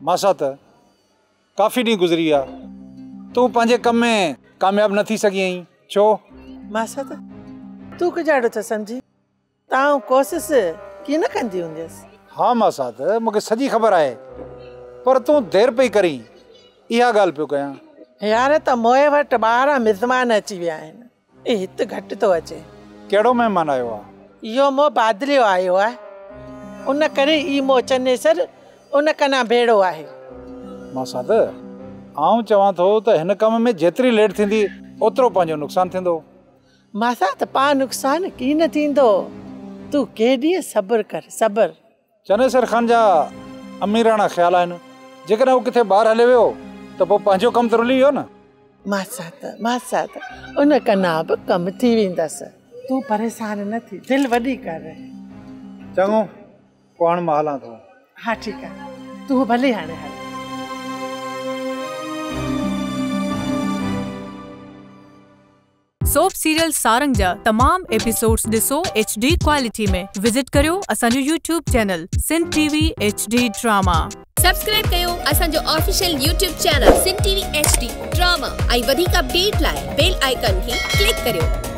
ماسات، ڪافي ڏينهن گذري ويا، تون پنهنجي ڪم ۾ ڪامياب نه ٿي سگهي آهين، ڇو؟ ماسات، تون ڪجهه ٿو سمجهين ته آئون ڪوشش ڪيئن نه ڪندي هونديس. ها ماسات، مون کي سڄي خبر آهي، پر تون دير پئي ڪرين، اها ڳالهه پيو ڪيان. يار ته موئي وٽ 12 مزمان اچي ويا آهن، اي هت گهٽ ٿو اچي. ڪهڙو مهمان آيو آ؟ اهو مو بادليو آيو آهي، ان ڪري ئي مو چنيسر ان ڪنا ڀيڙو آهي. ماسات، آئون چوان ٿو ته هن ڪم ۾ جيتري ليٽ ٿيندي اوترو پنهنجو نقصان ٿيندو. ماسات، پان نقصان ڪين ٿيندو، تون ڪي ڏينهن صبر ڪر، صبر. چنيسر خان جا اميراڻا خيال آهن، جيڪڏهن هو ڪٿي ٻاهر هلي ويو ته پوءِ پنهنجو ڪم ته رلي ويو نه. ماسات، ماسات، ان ڪنا به ڪم ٿي ويندس، تون پريشان نه ٿي، دل وڏي ڪر. چڱو پوءِ هاڻي مان هلان ٿو. ها ٺيڪ آهي، تون ڀلي هاڻي هل. سوپ سيريل سارنگ جا تمام ايپيسوڊز ڏسو ايڇ ڊي ڪوالٽي ۾. وزٽ ڪريو اسان جو YouTube channel Sindh T V H D drama. Subscribe ڪيو اسان جو official YouTube channel Sindh T V H D drama ۽ وڌيڪ اپڊيٽ لاءِ بيل آئيڪن کي ڪلڪ ڪريو.